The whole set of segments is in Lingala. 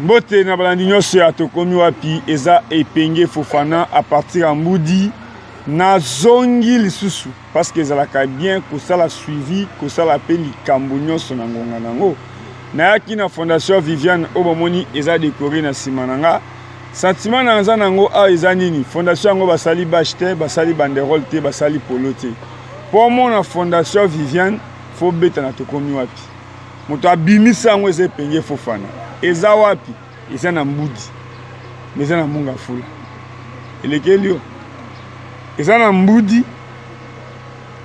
Mbote na balandi nyonso ya Tokomi Wapi, eza Epenge Fofana à partir ya Mbudi. Nazongi lisusu parce que ezalaka bien kosala suivi, kosala pe likambo nyonso na ngonga nango. Nayaki na fondation Viviane oyo bomoni eza decore na nsima na nga. Sentiment na nza nango awa eza nini? Fondation yango basali bâche te, basali banderole te, basali polo te. Po omona fondation Viviane, faut beta na Tokomi Wapi. Moto abimisa yango eza Epenge Fofana. Eza wapi? Eza na Mbudi. Mais eza na Munga Fula. Elekeli yo. Eza na Mbudi,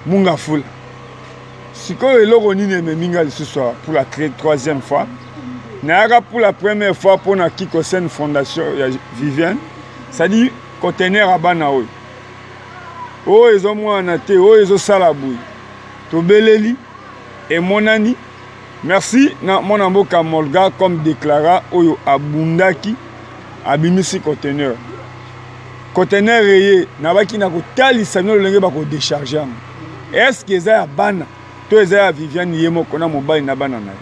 Munga Fula. Sikoyo eloko nini ememi nga lisusu pour la troisième fois? Nayaka pour la première fois pour na Kikosen Fondation ya Viviane. C'est-à-dire conteneur ya bana oyo. Oyo ezomonana te, oyo ezosala boye. Tobeleli. Emonani. Merci na mwana mboka Molga comme declara oyo abundaki abimisi conteneur. Conteneur eye nabaki na kotalisa bino lolenge bako decharger yango. Est-ce que eza ya bana to eza ya Viviane ye moko na mobali na bana na ye?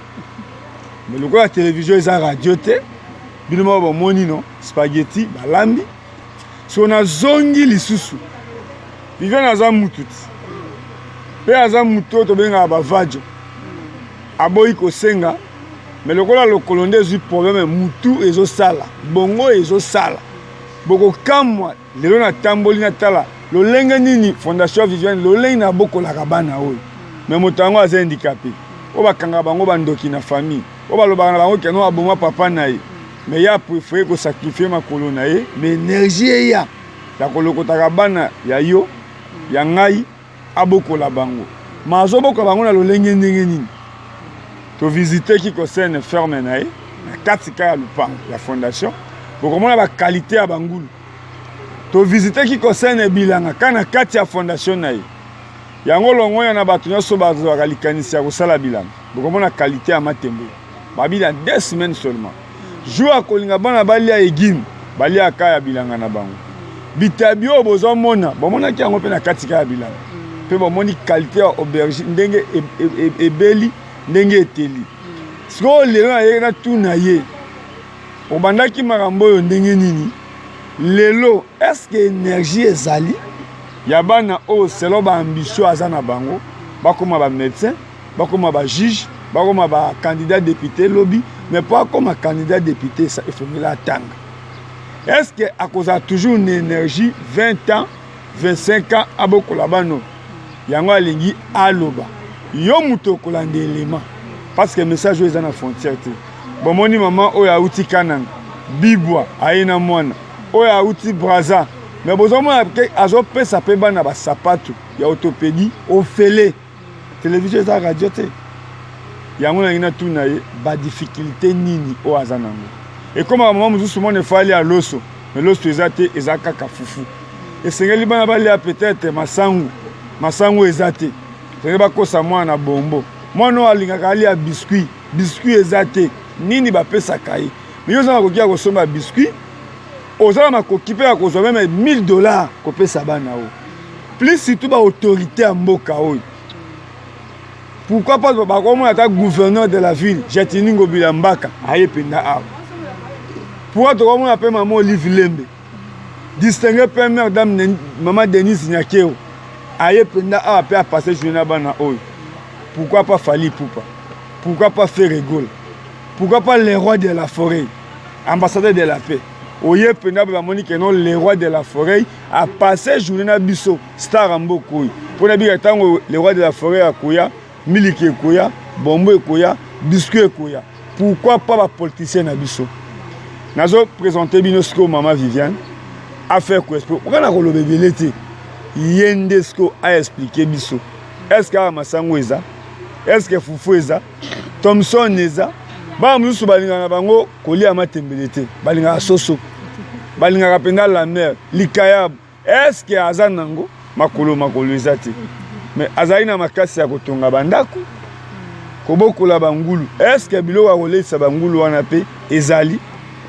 Mais lokola television eza radio te, bino moko bomoni no spaghetti balambi. So nazongi lisusu Viviane aza mutu ti mpe aza mutu oyo tobengaka bavajo aboyi kosenga me lokola lokolo nde ezwi probleme mutu ezosala bongo ezosala bokokamwa lelo natamboli natala lolenge nini fondation Viviane lolenge nabokolaka bana oyo me moto yango aza handicapé oyo bakangaka bango bandoki na famille oyo balobaka na bango keno aboma papa na ye me ye aprefere kosakrifie makolo na ye me energie eya ya kolokotaka bana ya yo ya ngai abokola bango ma azobokola bango na lolenge ndenge nini tovisite kikosene ferme na ye na kati ka ya lupango ya fondation bokomona bakalite ya bangulu tovisite kikosene bilanga ka na kati ya fondation na ye yango longonya na bato nyonso bazwaka likanisi ya kosala bilanga bokomona kalite ya matembe babila deux semaines seulement jour akolinga bana balia egime baliaka ya bilanga na bango bitabi oyo bozomona bomonaki yango mpe na kati ka ya bilanga mpe bomoni kalite ya aubergine ndenge ebeli e, e, ndenge eteli sikoyo lelo naye natuna ye obandaki makambo oyo ndenge nini lelo eske energie ezali ya bana oyo selon baambition aza na bango bakoma bamédecin bakoma ba juge bakoma ba candidat député lobi mais po akoma candidat député efongeli atanga est ce que akozala toujours na énergie 20 ans 25 ans abokola bano yango alingi aloba yo moto okolanda elema parce que message oyo eza na frontière te bomoni mama oyo auti kananga bibwa aye na mwana oyo auti braza mais bozomona azopesa mpe bana basapatu ya orthopédie ofele Television eza radio te. Yango nalingi natuna ye ba difficulté nini oyo aza nango. Ekomaka mama mosusu mwana efali ya loso, mais loso eza te, eza kaka fufu. Esengeli bana balia peut-être masangu, masangu eza te. Esengeli bakosa mwana na bombo. Mwana oyo alingaka alia biscuit, biscuit eza te. Nini bapesaka ye? Mais yo oza makoki ya kosomba biscuit, oza na makoki mpe ya kozwa meme 1000 dollars kopesa bana oyo. Plus surtout ba autorité ya mboka oyo. Pourquoi pas bakomona ata gouverneur de la ville Jatini Ngobila Mbaka aye mpenza awa. Pourquoi tokomona mpe mama Olive Lembe distingue première dame mama Denise Nyakero aye mpenza awa mpe apasse journée na bana oyo. Pourquoi pas Fally Ipupa? Pourquoi pas Ferre Gola? Pourquoi pas le roi de la forêt, ambassadeur de la paix? Oye mpenza bamoni que non le roi de la forêt a passé journée na biso star ya mboka oyo mpo na bika ntango le roi de la forêt akoya miliki ekoya bombo ekoya biscuit ekoya pourquoi pas bapoliticien na biso nazo présente bino sikoyo mama Viviane affaire koexplike oka na koloba ebele te ye nde sikoyo aexplike biso est ce que awa masango eza est ce que fufu eza Thomson eza bana mosusu balingaka na bango kolia matembele te balingaka soso balingaka mpenza la mer likayabu eske aza nango makolo makolo eza te me azali na makasi ya kotonga bandako kobokola bangulu eske biloko ya koleisa bangulu wana mpe ezali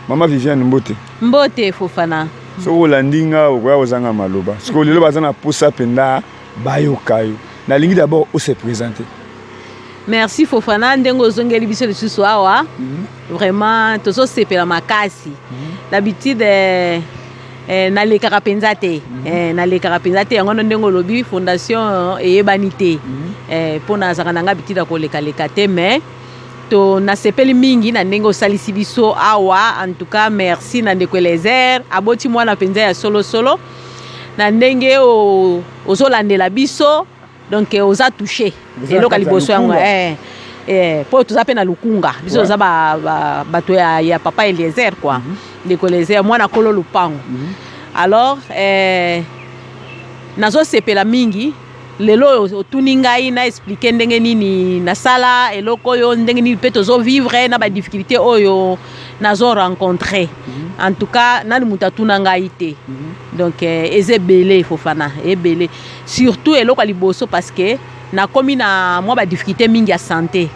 mama Viviane mbote mbote Fofana soki olandi nga okoya kozanga maloba sikoyo lelo baza na posa mpenza bayoka yo nalingi d'abord ose présenter. Merci Fofana ndenge ozongeli biso lisusu awa. Vraiment tozosepela makasi. D'habitude nalekaka mpenza te. Nalekaka mpenza te, yango wana ndenge olobi fondation eyebani te. Mpo nazalaka na nga habitude ya kolekaleka te, mais to nasepeli mingi na ndenge osalisi biso awa. En tout cas, merci na ndeko Elezer, aboti mwana mpenza ya solosolo na ndenge ozolandela biso. Donc oza touché. Oza eloko na kati ya liboso yango Lukunga. Mpo toza mpe na Lukunga biso, toza bato ya papa Eliezer quoi, ndeko Eliezer, mwana kolo lupango. Alors nazosepela mingi lelo oyo otuni ngai na expliquer ndenge nini nasala eloko oyo, ndenge nini mpe tozovivre na badifficulté oyo nazo rencontre. En tout cas, nani moto atuna ngai te. Donc eza ebele, Fofana, ebele. Surtout eloko ya liboso, parce que nakomi na mwa badifficulté mingi ya santé.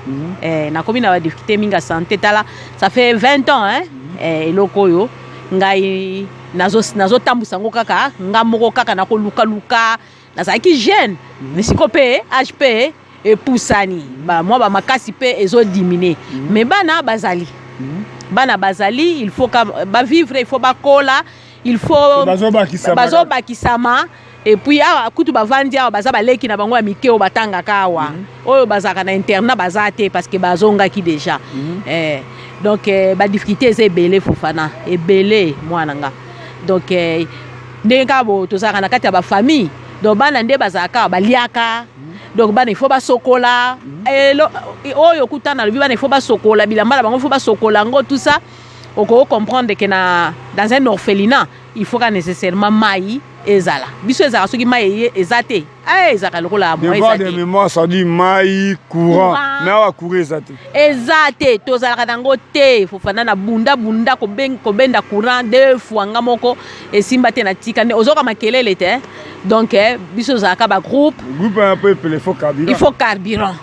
Nakomi na badifficulté mingi ya santé. Tala, ça fait 20 ans, hein? Eloko oyo ngai nazotambusa yango kaka nga moko, kaka nakolukaluka. Nazalaki jeune, mais siko mpe âge mpe epusani, mwa bamakasi mpe ezodiminuer. Mais bana bazali, bana bazali, il faut ka bavivre, il faut bakola, il faut Bazobakisama. Bazobakisama. Et puis awa kutu bavandi awa, baza baleki na bango ya mike oyo batangaka awa, oyo bazalaka na internat baza te parce que bazongaki déjà. Donc badifficulté eza ebele, Fofana, ebele, mwana nga. Donc ndenge kaka bo tozalaka na kati ya bafamille, donc bana nde bazalaka awa, baliaka. Donc bana, il faut basokola. Oyo kuta nalobi, bana il faut basokola bilamba na bango, il faut basokola yango, tout ça. Okoki comprendre ke na dans un orphelinat, il faut ka nécessairement mai ezala. Biso ezalaka, soki mai eye eza te, ezalaka lokola moi devoir eza de te. Mémoire, ça dit mai, courant. Courant. Mais awa courant eza te. Eza te, tozalaka nango te, Fofana. Na bunda bunda kobenda courant deux fois nga moko, esimba te, na tika nde ozoka makelele te. Donc biso tozalaka bagroupe. Groupe un peu epele, il faut carburant. Il faut carburant.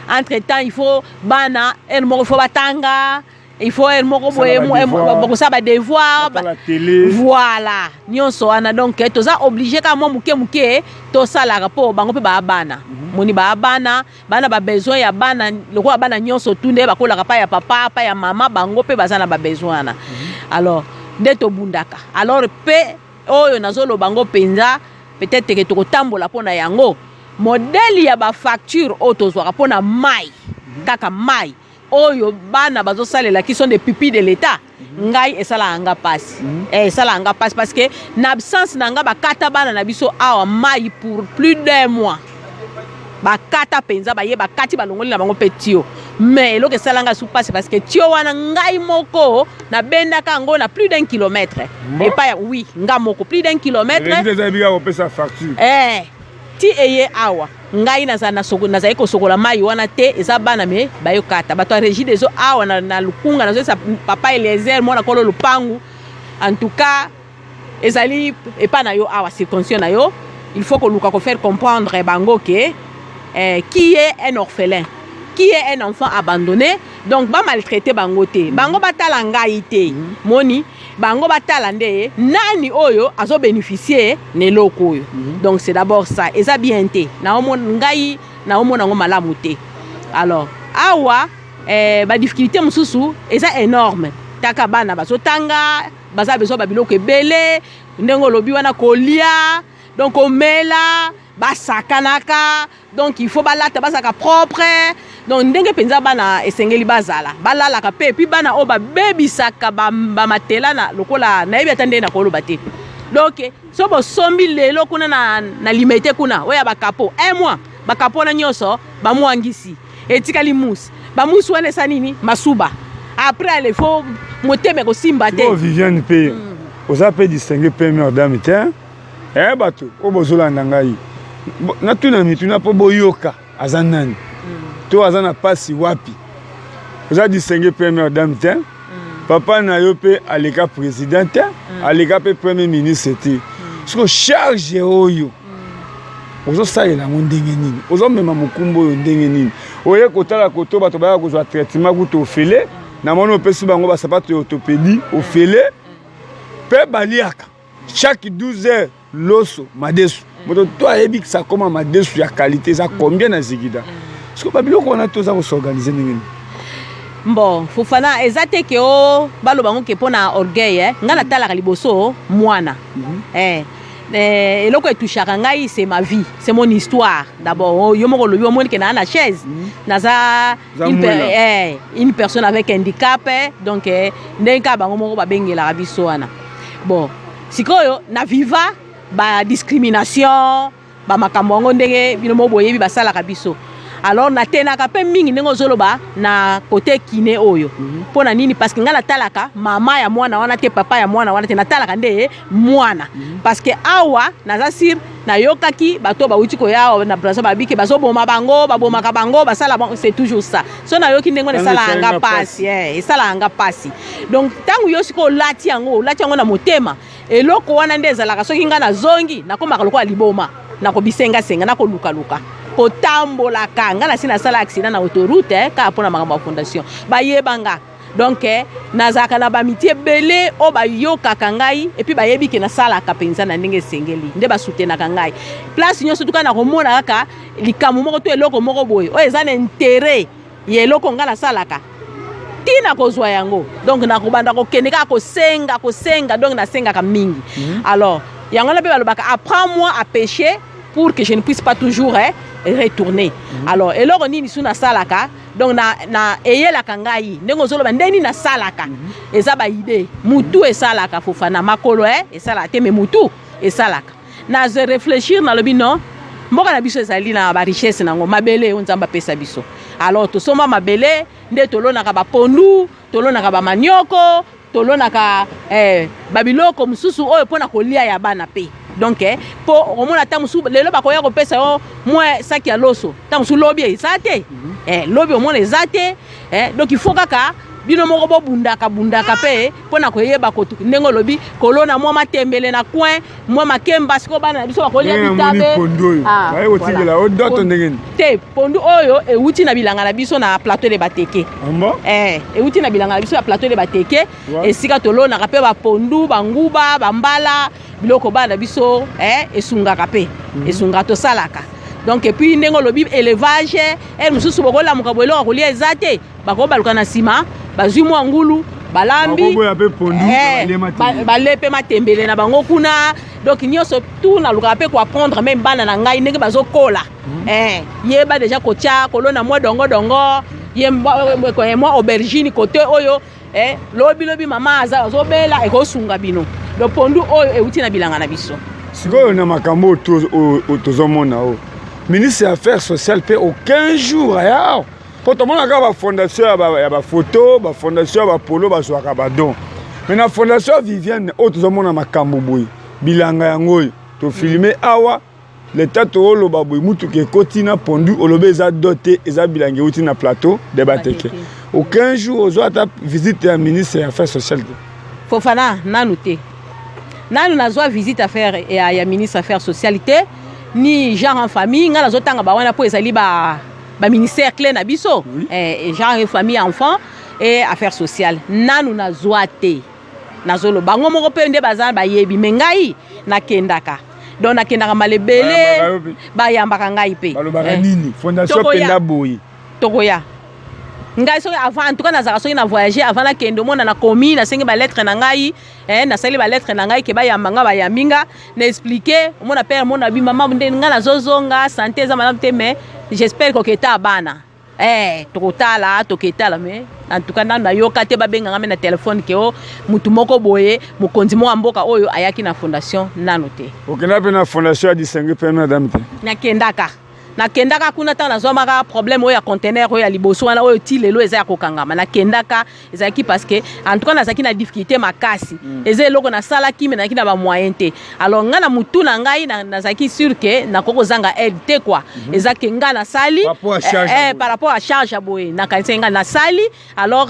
Entre temps, il faut bana heure moko, il faut batanga, il faut heure moko boye Kosala ba devoir. Kosala badevoir. La télé. Voilà, nyonso wana. Donc toza obligé kaka mwa moke moke tosalaka mpo bango mpe baa bana. Moni baa bana, bana babesoin ya bana lokola bana nyonso tu nde bakolaka pa ya papa, pa ya mama, bango mpe baza na babesoin wana. Alors nde tobundaka. Alors mpe oyo nazoloba yango mpenza, peut-être ke tokotambola mpo na yango, modèle ya bafacture oyo tozwaka mpo na mai, kaka mai oyo bana bazosalela, qui sont des pupilles de l'État, ngai esalaka nga mpasi. Esalaka nga mpasi parce que na absence na nga, bakata bana na biso awa mai pour plus d'un mois. Bakata mpenza, baye bakati, balongoli na bango mpe tuyau. Mais eloko esalanga su mpasi, parce que tuyau wana ngai moko nabendaka yango na plus d'un kilomètre. Epai ya, oui, nga moko, plus d'un kilomètre. Régie eza ebika kopesa facture. Ti eye awa, ngai nazali kosokola mai wana te, eza bana me bayokata. Bato ya Régie des eaux awa na Lukunga, nazoyesa papa Eliezer, mwana kolo lupangu, en tout cas ezali epai na yo awa, circonscription na yo, il faut koluka kofaire comprendre bango ke qui est un orphelin, qui est un enfant abandonné. Donc bamaltraite bango te, bango batala ngai te. Moni bango batala nde nani oyo azobénéficie na eloko oyo. Donc c'est d'abord ça, eza bien te. Naomona ngai, naomona yango malamu te. Alors awa badifficulté mosusu eza énorme. Taka bana bazotanga, baza besoin babiloko ebele, ndenge olobi wana, kolia, donc komela, basakanaka, donc il faut balata, bazalaka propre. Donc ndenge mpenza bana esengeli bazala, balalaka mpe. Et puis bana oyo babebisaka bamatela na lokola nayebi ata ndenge nakoloba te. Donc so bosombi lelo kuna na Limete kuna, oyo ya bakapo, un mois bakapo wana nyonso bamwangisi, etikali mousse. Bamousse wana esa nini? Masuba. Après ale faut motema ekosimba te. Sikoyo Viviane, mpe oza mpe distingue première dame te. Bato oyo bozolanda ngai, natuna mituna mpo boyoka aza nani to aza na mpasi wapi. Oza distingue première dame te, papa na yo mpe aleka président te, aleka mpe premier ministre te. Siko charge oyo ozosalela yango ndenge nini? Ozomema mokumba oyo ndenge nini? Oye kotala koto bato baya kozwa traitement kutu ofele, namoni opesi bango basapato ya orthopédie ofele, mpe baliaka chaque 12 heures loso, madesu. Moto to ayebikisa koma madesu ya qualité eza combien na zikida. Sikoyo babiloko wana toza kos'organiser ndenge nini? Bon, Fofana, eza te ke o baloba ngo ke mpo na orgueil, eh. Ngai natalaka liboso mwana. Eh, eloko etouchaka ngai, c'est ma vie, c'est mon histoire d'abord. Oh, yo moko olobi, omoni ke naa na chaise, naza une personne avec handicap, eh, donc ndenge kaka bango moko babengelaka biso wana. Bon, sikoyo na viva badiscrimination, bamakambo yango, ndenge bino moko boyebi basalaka biso. Alors natenaka mpe mingi ndenge ozoloba na kote kine oyo. Mpo na nini? Parce que ngai natalaka mama ya mwana wana te, papa ya mwana wana te, natalaka nde mwana. Parce que awa naza sûr, nayokaki bato bawuti koya na Braza, babike bazoboma bango, babomaka bango, basala bango, c'est toujours ça. So nayoki ndenge wana, esalaka nga pasi, esalaka nga pasi. Donc ntango yo sikoyo olati yango, olati yango na motema, eloko wana nde ezalaka. Soki ngai nazongi, nakomaka lokola liboma, nakobisengasenga, nakolukaluka, kotambolaka. Ngai nasi nasala accident na autoroute, kaka mpona makambo ya fondation. Bayeba nga, donc nazalaka na bamiti ebele oyo bayokaka ngai, et puis bayebi ke nasalaka mpenza na ndenge esengeli, nde basoutenaka ngai place nyonso. Tuka nakomona kaka likambo moko to eloko moko boye oyo eza na intérêt ya eloko ngai nasalaka, ntina kozwa yango, donc nakobanda kokende kaka kosenga, kosenga. Donc nasengaka mingi. Alors yango wana mpe balobaka: "Apprends-moi à pêcher pour que je ne puisse pas toujours, eh, retourner." Alors eloko nini su nasalaka? Donc na eyelaka ngai ndenge ozoloba, ndenge nini nasalaka, eza baidées. Mutu esalaka, Fofana, makolo esalaka te, mais mutu esalaka. Nazo réfléchir, nalobi non, mboka na biso ezali na barichesse nango, mabele oyo Nzambe apesa biso. Alors tosomba mabele nde tolonaka bapondu, tolonaka bamanioko, tolonaka babiloko mosusu oyo mpona kolia ya bana mpe. Donc mpo omona, ata mosusu lelo bakoya kopesa yo mwa saki ya loso, ta mosusu lobi eza te. Lobi omona eza te. Donc il faut kaka bino moko bobundaka bundaka mpe mpona koyeba ndenge olobi, kolona mwa matembele na coin, mwa makemba. Sikoyo bana na biso bakolia bitabe. Te, pondu oyo ewuti na bilanga na biso na Plateau de Bateke. Ewuti na bilanga na biso ya Plateau de Bateke, esika tolonaka mpe bapondu, banguba, bambala, biloko bana na biso esungaka mpe esungaka, tosalaka. Donc et puis ndenge olobi, élevage, ere mosusu bokolamuka boye, eloko kolia eza te, bakobaluka na nsima, bazwi mwa ngulu, balambi, bale mpe matembele na bango kuna. Donc nyonso tu nalukaka mpe koapprendre même bana na ngai ndenge bazokola. Yeba déjà kotia, kolona mwa dongodongo, ye mwa aubergine kote oyo, lobi lobi mama azobela, ekosunga bino. Donc pondu oyo euti na bilanga na biso. Sikoyo na makambo oyo tozomona, oyo ministre ya Affaires sociales mpe aucun jour aya, mpo tomonaka bafondation ya bafoto, bafondation ya bapolo bazwaka badon, mais na fondation ya Viviane oyo tozomona makambo boye, bilanga yango oyo tofilme awa, leta tooloba boye, mutuka ekoti na pondu, olobi eza do te, eza bilanga euti na Plateau de Bateke. Aucun jour ozwa ata visite ya ministre ya Affaires sociales te? Fofana, nanu te, nanu nazwa visite affaire ya ministre Affaires sociales te, ni Genre en Famille. Ngai nazotanga bawana mpo ezali ba baministère clé na biso, Genre et Famille, Enfant et Affaires sociales. Nanu nazwa te. Nazoloba bango moko mpe nde baza bayebi me ngai nakendaka, donc nakendaka mbala ebele, bayambaka ngai mpe. Balobaka nini? Fondation mpenza boye? Tokoya. Ngai soki avant, en tout cas nazalaka, soki na voyage, avant nakende, omona nakomi, nasengi balettre na ngai, nasali balettre na ngai ke bayamba nga, bayambi nga, na expliquer. Omona père mona bi mama nde ngai nazozonga, santé eza malamu te, mais j'espère koketa bana, tokotala, toketala. Mais en tout cas nanu nayoka te babenganga me na telefone ke o mutu moko boye, mokonzi moko ya mboka oyo ayaki na fondation, nanu te. Okenda mpe na fondation ya Distingue Première Dame te? Nakendaka kuna ntango nazwamaka problème oyo ya conteneur oyo ya liboso wana, oyo ti lelo eza ya kokangama. Nakendaka, ezalaki parce que en tout cas nazalaki na difficulté makasi. Eza eloko nasalaki, me nazalaki na bamoyen te. Alors ngai na mutu na ngai nazalaki sûr ke nakoki kozanga aide te, quoi. Eza ke ngai nasali par rapport à charge ya boye, nakanisi ngai nasali, alors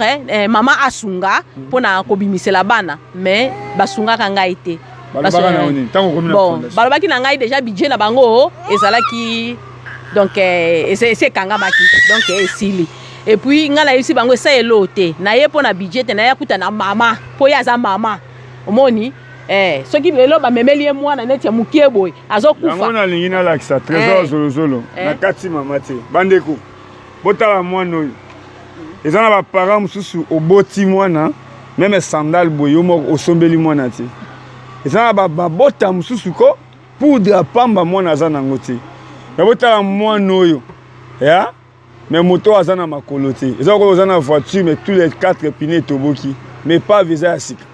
mama asunga mpona kobimisela bana, mais basungaka ngai te. Bon, balobaki na ngai déjà budget na bango ezalaki, donc esi ekangamaki, donc esili. Et puis ngai nayebisi bango esa elo te, naye mpo na budget te, naye akuta na mama mpo ye aza mama. Omoni, soki lelo bamemeli ye mwana neti ya mokie boye, azokufa. Yango nalingi nalakisa Trésor Zolozolo na kati mama te. Bandeko. Botala mwana oyo. Eza na ba parents mosusu oboti mwana meme sandale boye yo moko osombeli mwana te. Eza na ba babota mosusu ko poudre ya pamba mwana aza nango te. Mais botala mwana oyo. Ya? Mais moto aza na makolo te. Eza lokola oza na voiture mais tous les quatre pneus etoboki. Mais epave eza ya sika.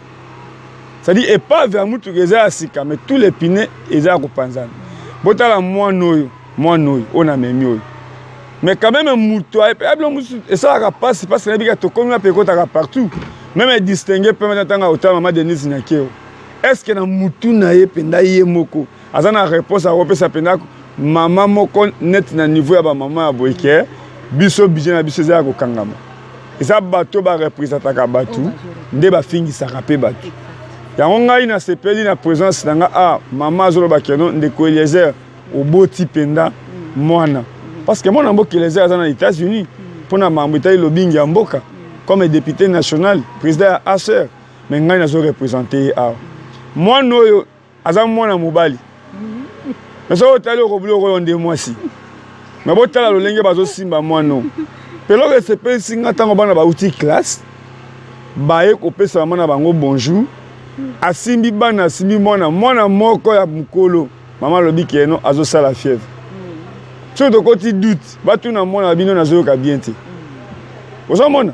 C'est-à-dire epave ya mutuka eza ya sika mais tous les pneus eza ya kopanzana. Botala mwana oyo, mwana oyo oyo namemi oyo. Mais quand même moto ya bilo mosusu esalaka mpasi parce que nayebi kaka tokomi wapi ekotaka partout. Même distinguer mpe ntango akotala mama Denise Nyakero. Est-ce que na mutu na ye mpenza ye moko aza na réponse akopesa mpenza mama moko neti na niveau ya bamama ya boye ke biso budget na biso eza ya kokangama eza bato barepresentaka bato nde bafingisaka mpe bato yango ngai nasepeli na présence na nga ah mama azoloba keno ndeko Eliezer oboti mpenza mwana parce que mwana mboka Eliezer aza na États-Unis mpo na mambo etali lobingi ya mboka comme député national président ya ACR mais ngai nazo représente ye awa mwana oyo aza mwana mobali mais soki otali okobuli okoyo nde mwasi me botala lolenge bazosimba mwana oyo mpe eloko esepelisi nga ntango bana bauti classe baye kopesa mama na bango bonjour asimbi bana asimbi mwana mwana moko ya mokolo mama alobi keno azosala fièvre soki tokoti doute batuna mwana na bino nazoyoka bien te ozomona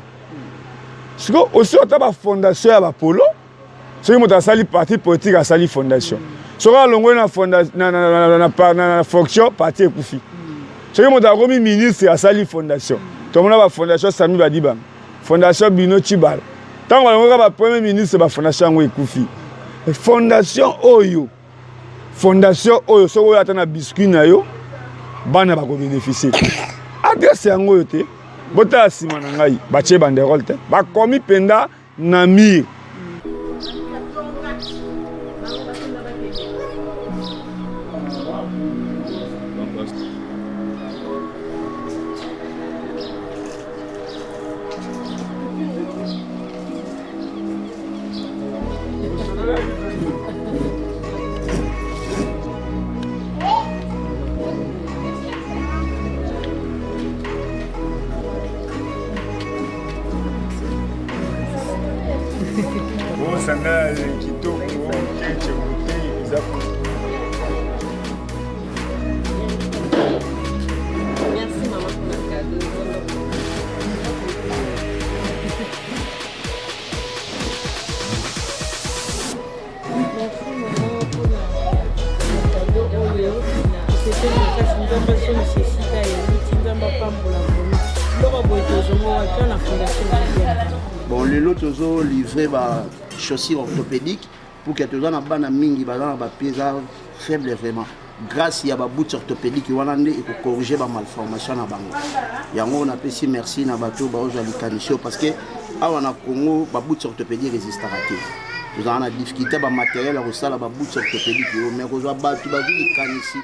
sikoyo osi ata bafondation ya bapolo soki moto asali parti politique asali fondation soki alongoli na, na, na, na, na, na, na fonction parti ekufi soki moto akomi ministre asali fondation tomona bafondation sami badibanga fondation bino chibala ntango balongolaka bapremier ministre bafondation yango ekufi fondation oyo fondation oyo soki oyo ata na biscuit na yo bana bakobénéficie adresse yango oyo te botala nsima na ngai batie banderole te bakomi mpenza na mire. Sandale kitoko keche bouteille eza Merci maman pour la cadeau. Merci maman mpona cadeau oyo nasepeli makasi nzambe azongisa esika euti nzambe apambola vraimen biloko boye tozongo wapi na fondation Viviane. Bon lelo tozo livrer ba chaussures orthopédiques pour que toza na bana mingi baza na ba pieds eza faible vraiment grâce ya ba boots orthopédiques wana nde eko corriger ba malformation na bango yango napesi merci na bato baozwa likanisi oyo parce que awa na Congo ba boots orthopédiques existaka te tozala na difficulté ba matériel ya kosala ba boots orthopédiques oyo mais kozwa bato bazwi likanisi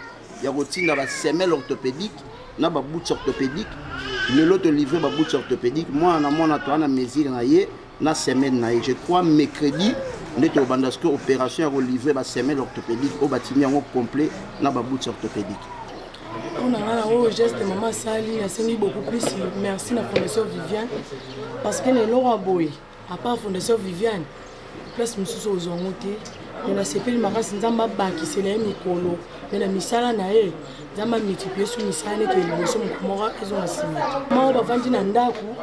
ya kotinda ba semelle orthopédique na ba boots orthopédiques lelo tolivre ba boots orthopédiques mwana na mwana toa na mesure na ye na semaine na ye je crois mercredi nde tokobanda sikoyo opération ya kolivre basemelle orthopédique oyo batindi yango complet na baboots orthopédique mpo na ngai na oyo geste mama asali nasengi beaucoup plus merci na fondation Viviane parce que na eloko ya boye à part fondation Viviane place mosusu ozwa yango te me nasepeli makasi nzambe abakisela ye mikolo me na misala na ye nzambe amultiplie su misala neke liboso moko moko ezonga nsima moko bavandi na ndako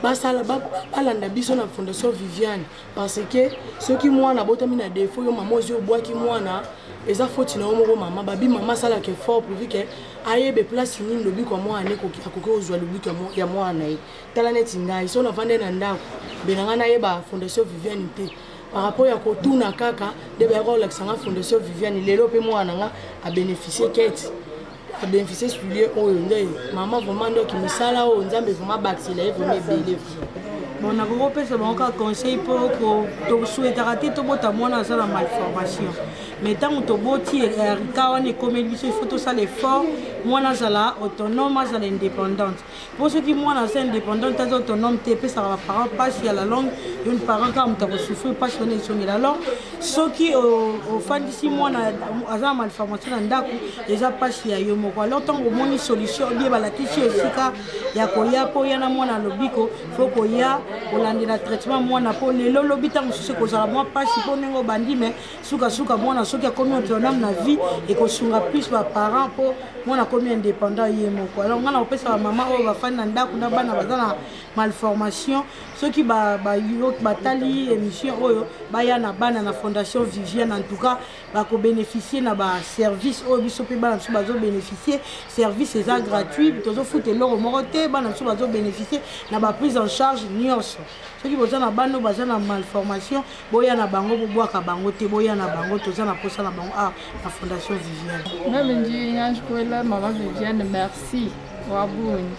basala balanda biso na fondation Viviane parce que soki mwana abotami na défaut yo mama ozwi obwaki mwana eza faute na yo moko mama babi mama asalaka effort pourvu ke ayebe place nini lobiko ya mwana akoki kozwa lobiko ya mwana na ye tala neti ngai so navande na ndako mbe na ngai nayeba fondation Viviane te par rapport ya kotuna kaka nde bayaka kolakisa nga fondation Viviane lelo mpe mwana na nga abénéficie kete abénéficie soulier oyo nde mama vraiment ndoki misala oyo nzambe vraiment abakisela ye vraiment ebele. Bon, nakoki kopesa bango kaka conseil mpo tosouhaitaka te tobota mwana aza na malformation, mais ntango toboti ka wana ekomeli biso, il faut tosala effort mwana azala autonome, azala indépendante, mpo soki mwana aza indépendante, aza autonome te, epesaka baparent mpasi. Ya la longue, yo parent kaka moto akosouffrir mpasi wana esongela. Alors soki ofandisi mwana aza na malformation na ndako, eza mpasi ya yo moko. Alors ntango omoni solution obie balakisi yo esika ya koya mpo oya na mwana lobiko, faut koya kolandela traitement mwana, mpo lelo lobi ntango mosusu ekozala mwa mpasi mpo ndenge obandi, mais sukasuka mwana soki akomi autonome na vie, ekosunga plus baparent mpo mwana akomi indépendant ye moko. Alors ngai na kopesa bamama oyo bafandi na ndako na bana baza na malformation, soki batali émission oyo, baya na bana na Fondation Viviane. En tout cas bakobénéficie na baservice oyo biso mpe bana biso bazobénéficie. Service eza gratuit, tozofuta eloko moko te. Bana biso bazobénéficie na baprise en charge nyonso. Soki boza na bana oyo baza na malformation, boya na bango, bobwaka bango te, boya na bango, toza na posa na bango awa na Fondation Viviane. Meme ndi nyanjikuela mama Viviane merci wa bungi.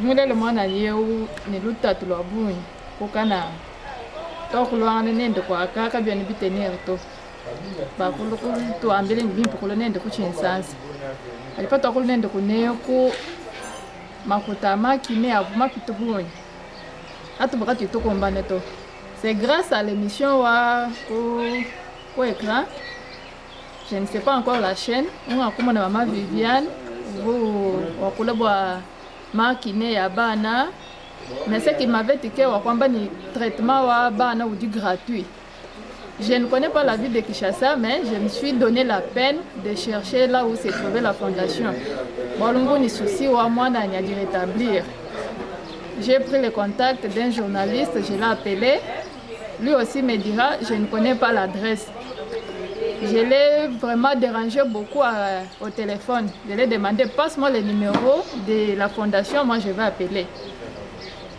Mulele mwana yeu ni lutatu lwa bungi kukana tokulwangana nende kwakaka byoni bitenir to bakulu tuambile ni bimpe kulu nende kuchinsansa alipa twakulu nende kuneku makuta makine avu mapita bungi atubuka tuitukumbane to. C'est grâce à l'émission wa ku écran, je ne sais pas encore la chaîne, ungakumona mama Viviane vu wakula bwa makine ya bana. Mais ce qui m'avait tiqué wa kwamba ni traitement wa bana udi gratuit. Je ne connais pas la ville de Kinshasa, mais je me suis donné la peine de chercher là où se trouvait la fondation. Bolungu ni souci wa mwana nya di rétablir. J'ai pris le contact d'un journaliste, je l'ai appelé. Lui aussi me dira, je ne connais pas l'adresse. Je l'ai vraiment dérangé beaucoup au téléphone. Je lui ai demandé, passe-moi le numéro de la fondation, moi je vais appeler.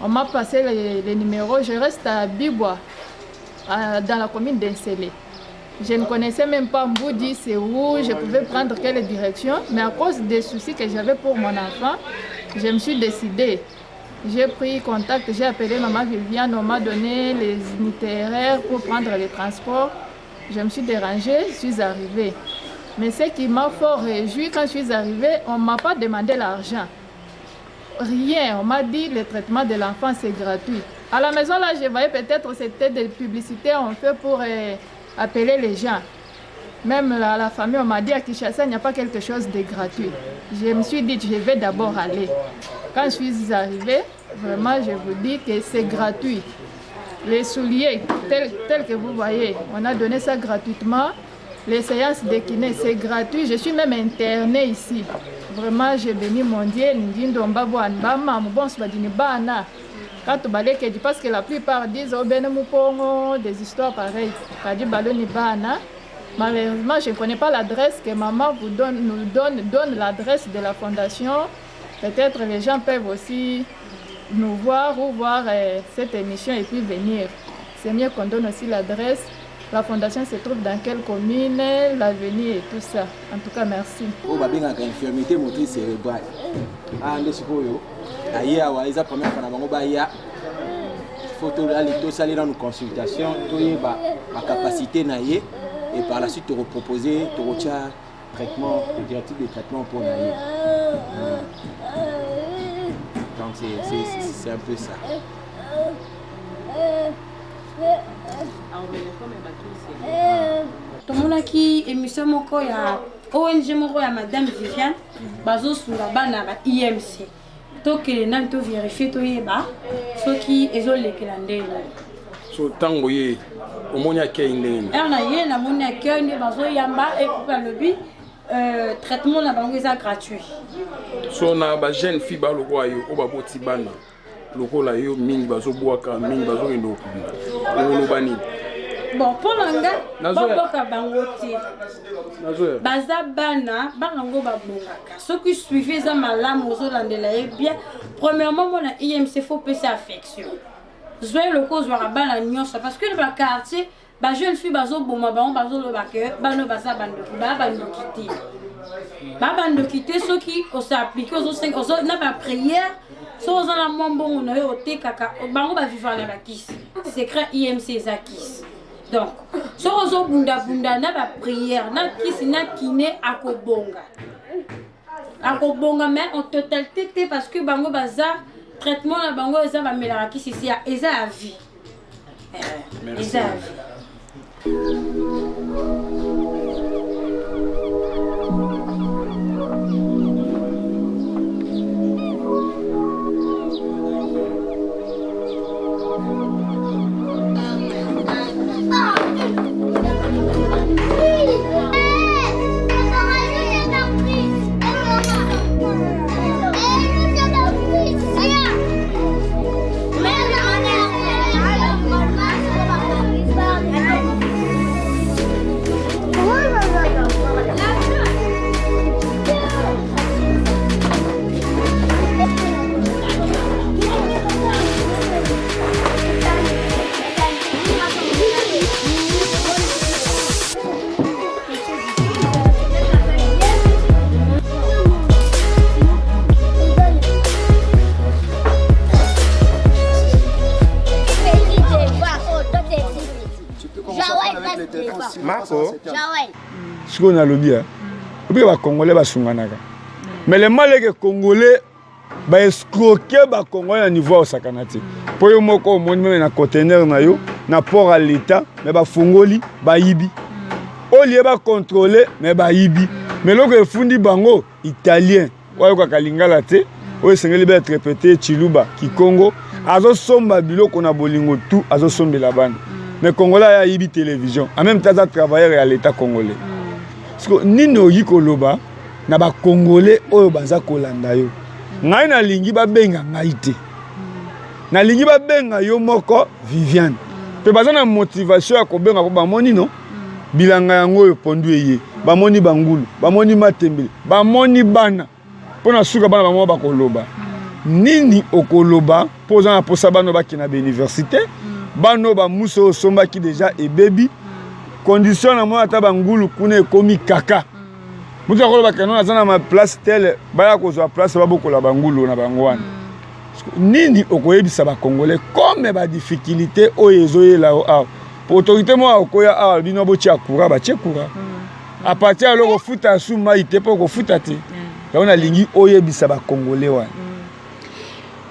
On m'a passé les numéros, je reste à Bibwa, dans la commune d'Nsele. Je ne connaissais même pas Mboudi, c'est où, je pouvais prendre quelle direction, mais à cause des soucis que j'avais pour mon enfant, je me suis décidée. J'ai pris contact, j'ai appelé maman Viviane, on m'a donné les itinéraires pour prendre les transports. Je me suis dérangée, je suis arrivée. Mais ce qui m'a fort réjoui quand je suis arrivée, on ne m'a pas demandé l'argent. Rien, on m'a dit le traitement de l'enfant, c'est gratuit. À la maison là, je voyais peut-être c'était des publicités on fait pour appeler les gens. Même la famille, on m'a dit à Kinshasa, il n'y a pas quelque chose de gratuit. Je me suis dit, je vais d'abord aller. Quand je suis arrivée, vraiment, je vous dis que c'est gratuit. Les souliers, tels que vous voyez, on a donné ça gratuitement. Les séances de kiné, c'est gratuit. Je suis même internée ici. Vraiment, je bénis mon Dieu. Ndi ndomba bua bamamu bonso badi ne bana. Katubalekedi, parce que la plupart disent oh bena mupongo, des histoires pareilles. Kadi balue ne bana. Malheureusement, je ne connais pas l'adresse que maman vous donne, nous donne, donne l'adresse de la fondation. Peut-être les gens peuvent aussi nous voir ou voir cette émission et puis venir. C'est mieux qu'on donne aussi l'adresse. La fondation se trouve dans quelle commune, l'avenue et tout ça. En tout cas, merci. Oyo babengaka infirmité motrice cérébrale awa nde sikoyo aye awa, eza première fois na bango baya. Faut tosali nanu consultation, toyeba bacapacité na ye et par la suite tokopropose, tokotia traitement, directive de traitement mpo na ye. Donc c'est un peu ça. Tomonaki émission moko ya ONG moko ya madame Viviane, bazosunga bana ba IMC. Tokende nani toverifie, toyeba soki ezolekela ndenge. So ntango ye omoni akei ndenge nini? Ere na ye namoni accueil nde bazoyamba epuis balobi traitement na bango eza gratuit. So na bajeune fille balokola yo oyo baboti bana lokola yo, mingi bazobwaka, mingi bazokende kokunda, okoloba nini? Bon, mpo na nga, babwaka bango te. Baza bana, bana yango babongaka soki suivi eza malamu, ozolandela ye bien. Premièrement, mona IMC, faut pesa affection, zwa eloko ozwaka bana nyonso, parce que na baquartier bajeune fille bazoboma bango, bazoloba ke bana baza bandoki. Baya bandoki te, baya bandoki te. Soki os'applique na baprière. Soki oza na mwa mbongo na yo otekaka, bango bavivaka na bakisi. Secret IMC eza kisi. Donc soki ozobundabunda na baprière na kisi na kine akobonga. Akobonga mais en totalité te parce que bango baza traitement na bango eza bamelaka kisi eza ya vie. Eza ya vie. Marco sikoyo nalobi ya obika bacongolais basunganaka mais le mal eke congolais baescroke bacongolais na niveau ya osakana te mpo yo moko omoni meme na conteneur na yo na port ya l'état me bafungoli bayibi olie bacontrole me bayibi me eloko efundi bango italien oyo ayokaka lingala te oyo esengeli ba interprete chiluba kikongo azosomba biloko na bolingo tu azosombela bana mais congolais aya ayibi télévision en même temps aza travailleur ya l'état congolais siko nini oyi koloba na bacongolais oyo baza kolanda yo ngai nalingi babenga ngai te nalingi babenga yo moko Viviane mpe baza na motivation ya kobenga mpo bamoni no bilanga yango oyo pondu eye bamoni bangulu bamoni matembele bamoni bana mpo na suka bana bango bakoloba nini okoloba mpo oza na mposa bana bakende na bauniversité bana oyo bamusu oyo osombaki deja ebebi condition na mona ata bangulu kuna ekomi kaka moto akoloba keno naza na place tele baya kozwa place babokola bangulu na bango wana nini okoyebisa bacongolais comme badifficulté oyo ezoyela yo awa po autorité moko akoya awa bino botia courant batie courant mm. à partir ya loko kofuta su mai te mpo okofuta te mm. yango nalingi oyebisa bacongolais wana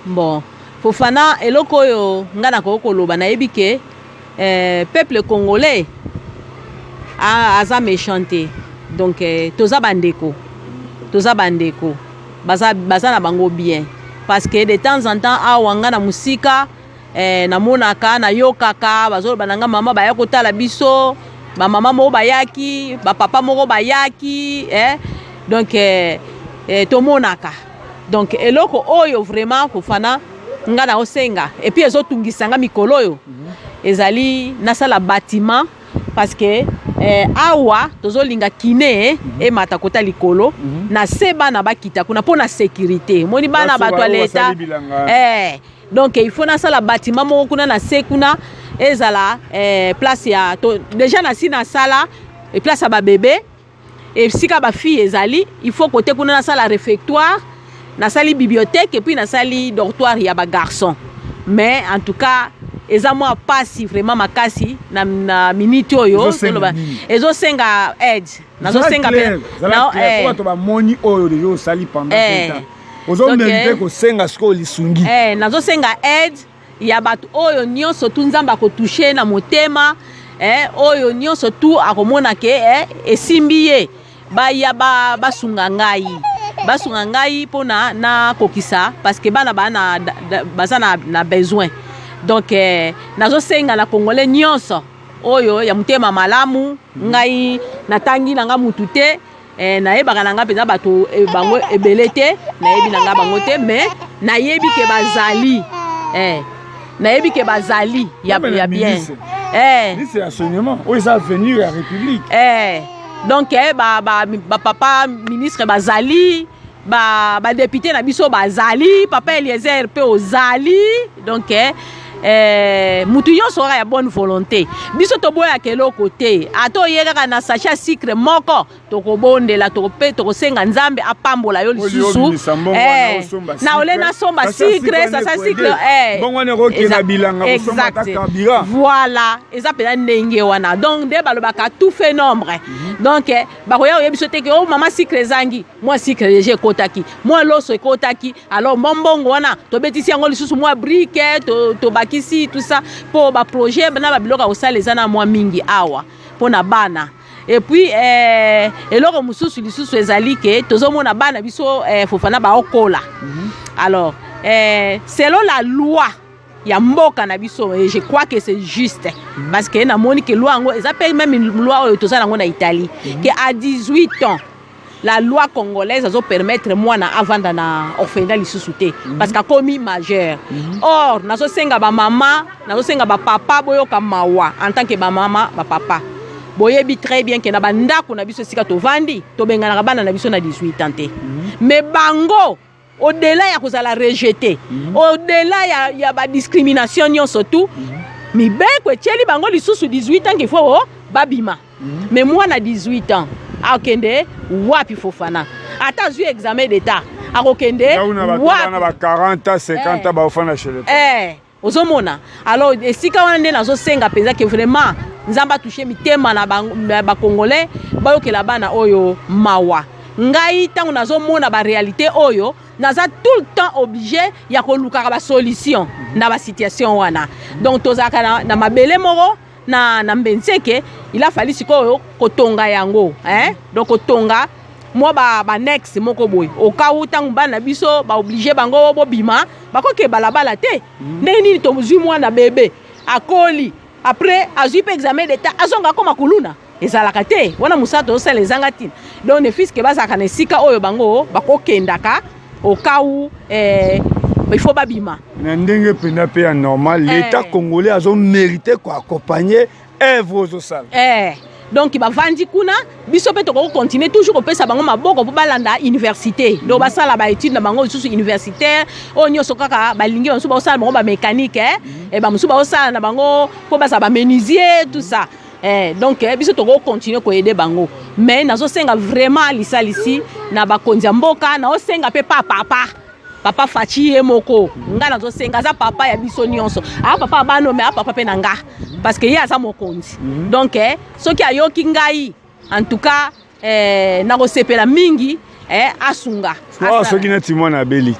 mm. bon fofana eloko oyo ngai nakoki koloba nayebi ke eh, peuple congolais aza méchant te donc eh, toza bandeko toza bandeko baza, baza na bango bien parce que de temps en temps awa nga na mosika eh, namonaka nayokaka bazoloba na nga mama baya kotala biso bamama moko bayaki bapapa moko bayaki eh, donc eh, eh, tomonaka donc eloko oyo vraiment fofana nga naosenga epuis ezotungisa nga mikolo oyo ezali nasala batiment parce que eh, awa tozolinga kine mm -hmm. emata kota likolo mm -hmm. na se bana bakita kuna mpo na sécurité omoni bana bato ya leta eh, donc il faut nasala bâtiment moko kuna na se kuna ezala eh, place ya to, déjà nasi nasala place ya babebe esika ba fille ezali il faut kote kuna nasala réfectoire nasali bibliothèque et puis nasali dortoir ya ba garçon mais en tout cas eza mwa pasi vraiment makasi na, na minute oyo ezosenga aide nazosenga eh. bato bamoni oyo deja osali pendant eh. ozomerite eh. kosenga sikoyo lisungi nazosenga aide ya bato oyo nyonso tu nzambe akotouche na motema eh, oyo nyonso tu akomona ke eh, esimbi ye baya basunga ba ngai basunga ngai mpona nakokisa parce que bana ba na, baza na, na besoin donc eh, nazosenga na congolais nyonso oyo ya motema malamu ngai natangi na ngai mutu te Eh, nayebaka na nga mpenza bato eh, bango ebele te nayebi na nga bango te mais nayebi ke bazali eh, nayebi ke bazali ya, ya bien eh. ministre ya enseignement oyo eza avenir ya république eh. donc eh, ba, ba, ba papa ministre bazali ba, ba député na biso bazali papa eliezer mpe ozali donc eh, eh, mutu nyonso kaka ya bonne volonté. Biso toboyaka eloko te, ata oye kaka na sachet ya sucre moko, tokobondela tokope tokosenga Nzambe apambola yo lisusu. Eh, na ole nasomba sucre, sachet sucre, eh, mbongo wana ekokenda bilanga kosomba ata carburant. Voilà, eza mpenza ndenge wana. Donc nde balobaka tout fait nombre. Donc eh, bakoya koyebi biso te ke o oh, mama sucre ezangi, mwa sucre deja ekotaki, mwa loso ekotaki, alors mwa mbongo wana tobetisi yango lisusu mwa brique, tobakisi to tout ça mpo baprojet na babiloko ya kosala eza na mwa mingi awa mpo na bana. Et puis eh, eloko mosusu lisusu ezali ke tozomona bana biso eh, Fofana baokola. Alors eh, selon la loi ya mboka na biso, et je crois que c'est juste, parce que namoni ke loi yango eza mpe même loi oyo toza nango na Italie, ke à 18 ans la loi congolaise azo permettre mwana avanda na orphelinat lisusu te, parce que akomi majeur. Or nazosenga bamama, nazosenga bapapa, boyoka mawa en tant que bamama, bapapa. Boyebi très bien ke na bandako na biso esika tovandi, tobenganaka bana na biso na 18 ans te. Mais bango, au-delà ya kozala rejeté, au-delà ya badiscrimination nyonso tu, mibeko etieli bango lisusu 18 ans qu'il faut babima. Mais mwana 18 ans akende wapi, Fofana? Ata azwi examen d'état, akokende wapi? Ba 40 ans, 50 ans baofanda chez le Eh, ozomona. Alors esika wana nde nazosenga mpenza ke vraiment Nzambe atouche mitema na bacongolais, bayokela bana oyo mawa. Ngai ntango nazomona baréalité oyo, naza tout le temps obligé ya kolukaka basolution na basituation wana. Donc tozalaka na mabele moko na Mbenseke, il a fallu sikoyo kotonga yango, hein? Donc kotonga mwa baannexe moko boye, au cas où ntango bana biso baoblige bango bobima, bakoke balabala te. Ndenge nini tozwi mwana bebe akoli, après azwi mpe examen d'état, azonga akoma kuluna? Ezalaka te wana. Mosala tozosala ezanga ntina. Donc ne fût-ce que bazalaka na esika oyo bango bakokendaka au cas où eh, il faut babima. Na ndenge mpenza mpe ya normal, l'état congolais azomérite koaccompagne œuvre ozosala. Eh, donc bavandi kuna, biso mpe tokoki continuer toujours kopesa bango maboko mpo balanda université. Donc basala baétude na bango lisusu universitaire oyo nyonso kaka balingi. Bamosusu baosala bango bamécanique, eh? Bamosusu baosala na bango mpo bazala bamenuisier, tout ça. Donc biso tokoki continuer koaider bango, mais nazosenga vraiment lisalisi na bakonzi ya mboka. Naosenga mpe pa papa Fatshi ye moko. Nga nazosenga, aza papa ya biso nyonso, aa papa ya bana, mais aa papa mpe na nga, parce que ye aza mokonzi. Donc soki ayoki ngai, en tout cas nakosepela mingi asunga. Awa soki neti mwana abeli,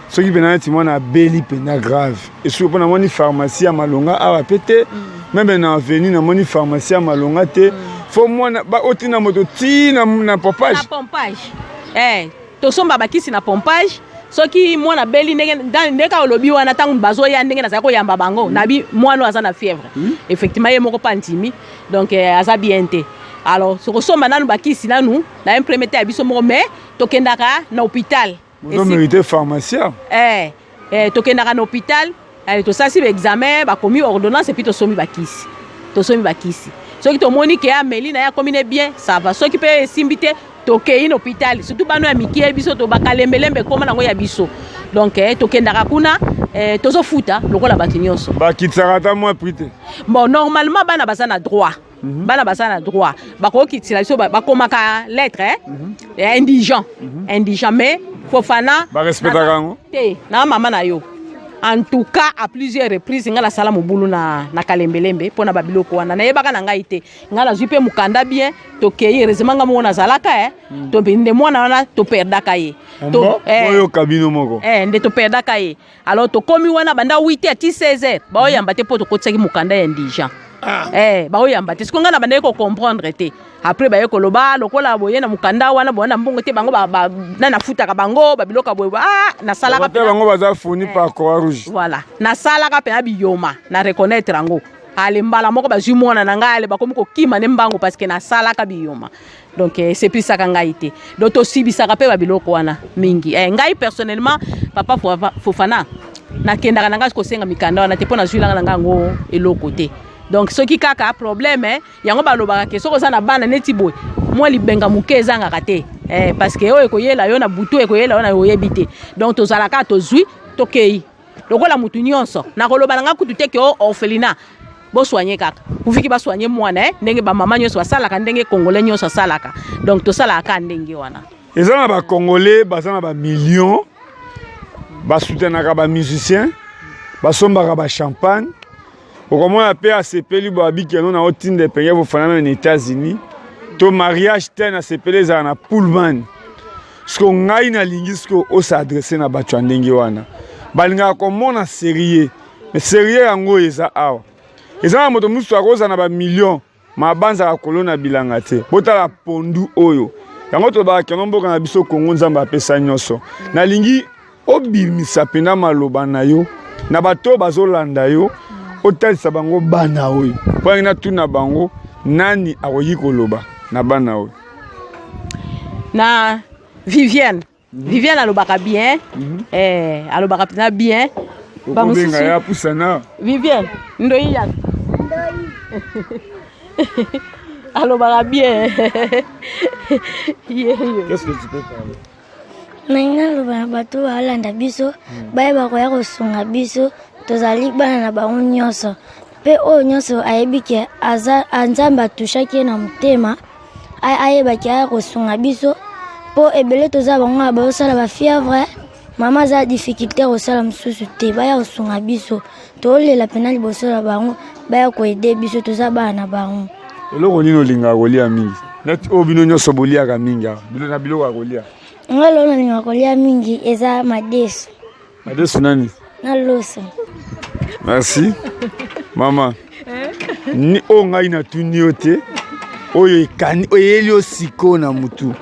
soki mpena neti mwana abeli mpenza grave, esuki mpo namoni pharmacie ya malonga awa mpe te, même na avenue namoni pharmacie ya malonga te. Fo mwana otina moto ti na pompage. Na pompage, tosomba bakisi na pompage. Soki mwana abeli ndenge ndenge olobi wana, ntango bazoya, ndenge nazali koyamba bango, nabi mwana oyo aza na fièvre. Effectivement ye moko mpe andimi, donc aza bien te. Alors sokosomba nanu bakisi nanu na un premier te ya biso moko, mais tokendaka na hôpital. Ozomérite pharmacien. Tokendaka na hôpital, tosalisi baexamen, bakomi ordonnance, et puis tosombi bakisi. Tosombi bakisi, soki tomoni ke ameli na ye, akomi ne bien, ça va. Soki mpe esimbi te, tokei na hôpital. Surtout bano ya mikie, biso to bakalembelembe ekóma nango ya biso. Donc tokendaka kuna, tozofuta lokola bato nyonso. Bakitisaka ata mwa prix te? Bon, normalement bana baza na droit, bana baza na droit, bakokitisa biso, bakomaka lettre, eh? Indigent, indigent. Mais Fofana, barespectaka yango? Te, na mama na yo. En tout cas, à plusieurs reprises ngai nasala mobulu na kalembelembe mpo na babiloko wana. Nayebaka na ngai te. Ngai nazwi mpe mokanda bien, tokei. Heureusement ngai moko nazalaka, to nde mwana wana toperdaka ye. Oyoka bino moko. Nde toperdaka ye. Alors tokomi wana banda 8 heures ti 16 heures, baoyamba te mpo tokotisaki mokanda ya indigent. Baoyamba te. Siko ngai na bandaki kocomprendre te. Après baye koloba lokola boye na mokanda wana boye na mbongo te, bango na nafutaka bango babiloko ya boye. Ah, nasalaka bango baza fourni par Croix Rouge. Voilà, nasalaka mpena biyoma na reconnaître yango. Ale mbala moko bazwi mwana na ngai, ale bakomi kokima ne mbango parce que nasalaka biyoma. Donc esepelisaka ngai te. Donc tosibisaka mpe babiloko wana mingi. Ngai personnellement, papa Fofana, nakendaka na ngai kosenga mikanda wana te mpo nazwilanga na ngai yango eloko te. Donc soki kaka problème, yango balobaka ke soki oza na bana neti boye, mwa libenga moke ezangaka te, parce que oyo ekoyela yo na butu, ekoyela yo na oyebi te. Donc tozalaka, tozwi, tokei. Lokola mutu nyonso nakoloba na nga kutu te ke o orphelinat bosoigne kaka uviki basoigne mwana eh? Ndenge bamama nyonso basalaka, ndenge congolais nyonso asalaka, donc tosalaka kaka ndenge wana. Eza na bacongolais baza na bamillion, basoutenaka bamusicien, basombaka bachampagne. Okomona mpe asepeli bo abikeno na otinda epenge bofanana na États-Unis to mariage te, nasepeli ezala na Pullman. Siko ngai nalingi siko osadresse na bato ya ndenge wana balingaka komona serie, mais serie yango eza awa. Eza na moto mosusu akozala na bamillion, mabanzaka kolona bilanga te. Botala pondu oyo, yango tolobaka keno mboka na biso Kongo, Nzambe apesa nyonso. Nalingi obimisa mpenza maloba na yo na bato oyo bazolanda yo, otalisa bango bana oyo, mpo yangi natuna bango nani akoki koloba na bana oyo. Na Viviane. Viviane alobaka bien. Alobaka mpenza bien. Okobenga ya pusana. Viviane ndoi yaka alobaka bien. Yeyo. Qu'est-ce que tu peux parler? Nalingi naloba na bato balanda biso, bayeba koya kosunga biso. Tozali bana na bango nyonso, mpe oyo nyonso ayebi ke aza Nzambe atushaki ye na motema, ayebaki aya kosunga biso, mpo ebele toza bango na bazosala bafièvre, mama aza difficulté kosala mosusu te. Baya kosunga biso, tolela mpena liboso na bango, baya koede biso, toza bana na bango. Eloko nini olingaka kolia mingi, neti oyo bino nyonso boliaka mingi awa, na biloko ya kolia? Nga lelo nalingaka kolia mingi eza madesu. Madesu nani? Na loso. Merci mama. Ni oyo ngai natuni yo te, oyo ekani oyeli yo sikoyo na mutu,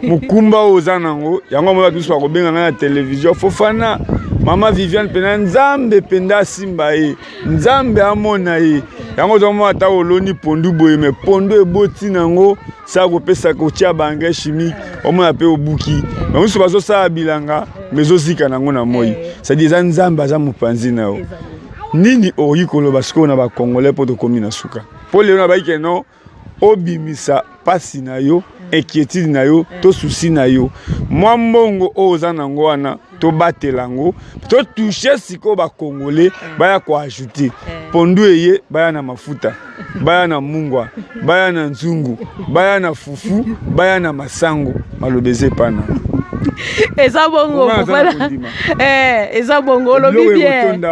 mokumba oyo oza nango yango amona bato mosusu bakobenga ngai na televizio. Fofana, mama Viviane mpena Nzambe mpenza asimba ye, Nzambe amona ye. Yango ozomona ata oloni pondu boye, me pondu eboti nango sa kopesa kotia ba engrais chimique, omona mpe obuki. Bamosusu bazosala bilanga me ezozika nango na moi, cestadire eza Nzambe aza mopanzi na yo. Nini okoki koloba sikoyo na bacongolais mpo tokomi na suka? Mpo lelo nabayike no obimisa mpasi na yo, inquiétude na yo to susi na yo, mwa mbongo oyo oza nango wana tobatela yango, totouche sikoyo bacongolais baya koajoute pondu eye, baya na mafuta, baya na mungwa, baya na nzungu, baya na fufu, baya na masango. Maloba eza epana. Eza bongo. Eza bongo, olobi bien,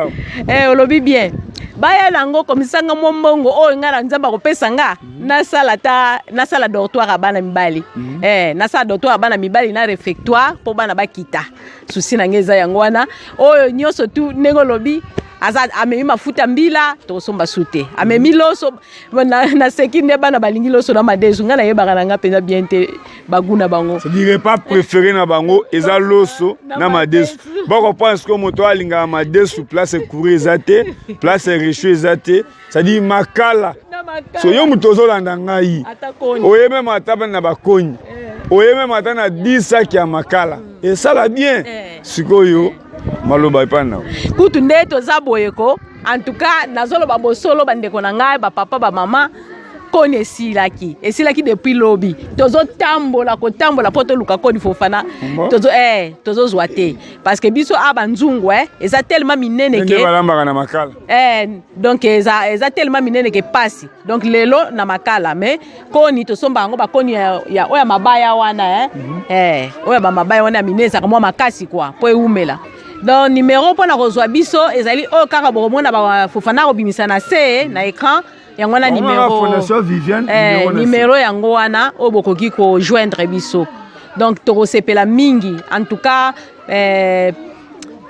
olobi bien. Baya nango komisanga mwa mbongo oyo ngai na Nzambe akopesa nga, nasala ta nasala dortoir ya bana mibali, nasala dortoir ya bana mibali na réfectoire mpo bana bakita. Susi na ngai eza yango wana. Oyo nyonso tu ndenge olobi, aza amemi mafuta mbila, tokosomba su te. Amemi loso, naseki nde bana balingi loso na madesu. Ngai nayebaka na ngai mpenza bien te bagu na bango. C'est-à-dire repas préféré na bango eza loso na madesu. Bakoprendre sikoyo moto alingaka madesu, place courant eza te, place réchaud eza te, c'est-à-dire makala. So yo moto ozolanda ngai, oye meme ata na bakoni, oye meme ata na 10 saki ya makala, esala bien. Sikoyo maloba epai na kutu nde toza boye ko. En tout cas nazoloba bosolo, bandeko na ngai, bapapa, bamama, koni esilaki, esilaki depuis lobi. Tozotambola kotambola mpo toluka koni. Fofana, tozozwa te parce que biso a banzungu eza tellement minene ke balambaka na makala. Donc eza tellement minene ke pasi. Donc lelo na makala, mais koni tosomba yango bakoni ya oyo ya mabaya wana, oyo ya bamabaya wana ya minene, ezalaka mwa makasi kua mpo ewumela. Donc numero mpona kozwa biso ezali oyo kaka bokomona bafofana kobimisa na se na écran. Yango wana numero, numero yango wana oyo bokoki kojoindre biso. Donc tokosepela mingi. En tout cas,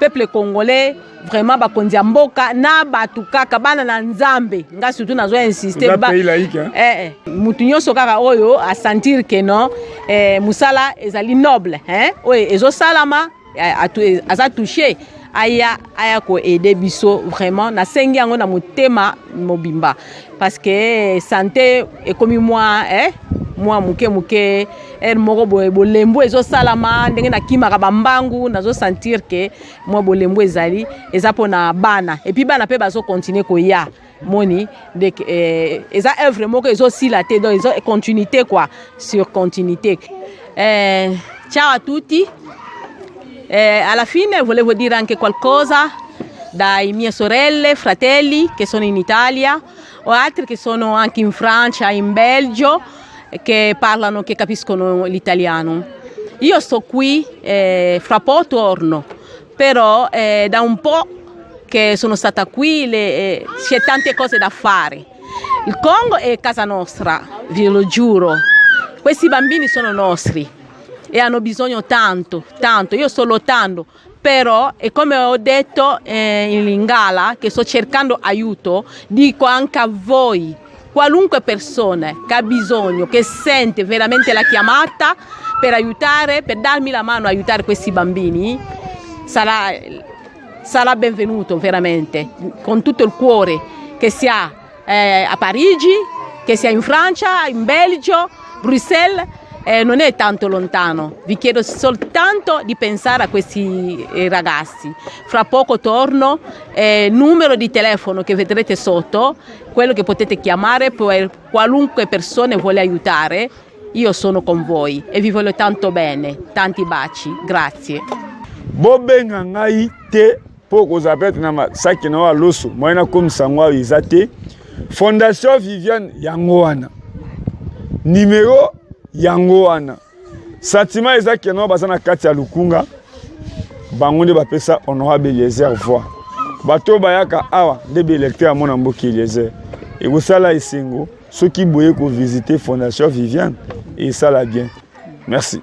peuple congolais, vraiment bakonzi ya mboka na bato kaka bana na Nzambe, nga surtout nazo insiste, mutu nyonso kaka oyo asentir ke non, mosala ezali noble, hein? Oyo ezosalama, aza touché, aya koaider biso. Vraiment nasengi yango na motema mobimba parce que santé ekomi mwa moke moke. Ere moko boye bolembu ezosalama ndenge nakimaka bambangu, nazosentir ke mwa bolembu ezali, eza mpona bana. Et puis bana mpe bazokontinue koya moni donc eza œuvre moko ezosila te, donc eza continuité quoi, sur continuité. Ciao a tutti. Alla fine volevo dire anche qualcosa. dai mie sorelle, fratelli che sono in Italia o altri che sono anche in Francia, in Belgio, che parlano, che capiscono l'italiano. Io sto qui, eh, fra poco torno, però eh, da un po' che sono stata qui le, eh, c'è tante cose da fare. Il Congo è casa nostra, ve lo giuro. Questi bambini sono nostri e hanno bisogno tanto, tanto. Io sto lottando, però, e come ho detto eh, in Lingala, che sto cercando aiuto, dico anche a voi, qualunque persona che ha bisogno, che sente veramente la chiamata per aiutare, per darmi la mano a aiutare questi bambini, sarà, sarà benvenuto veramente, con tutto il cuore, che sia eh, a Parigi, che sia in Francia, in Belgio, Bruxelles, eh, non è tanto lontano. Vi chiedo soltanto di pensare a questi eh, ragazzi. Fra poco torno, eh, numero di telefono che vedrete sotto, quello che potete chiamare per qualunque persona vuole aiutare. Io sono con voi e vi voglio tanto bene. Tanti baci, grazie. Bobenga ngai te mpo okozala peut-être na saki na yo ya loso moyen nakomisa yango awa eza te fondation viviane yango wana numero yango wana sentiment eza keno baza na kati ya lukunga bango nde bapesa honorable eliezer voix bato bayaka awa nde baelecteur ya mwana mboka eliezer ekosala esengo soki boye kovisite fondation viviane esala bien merci.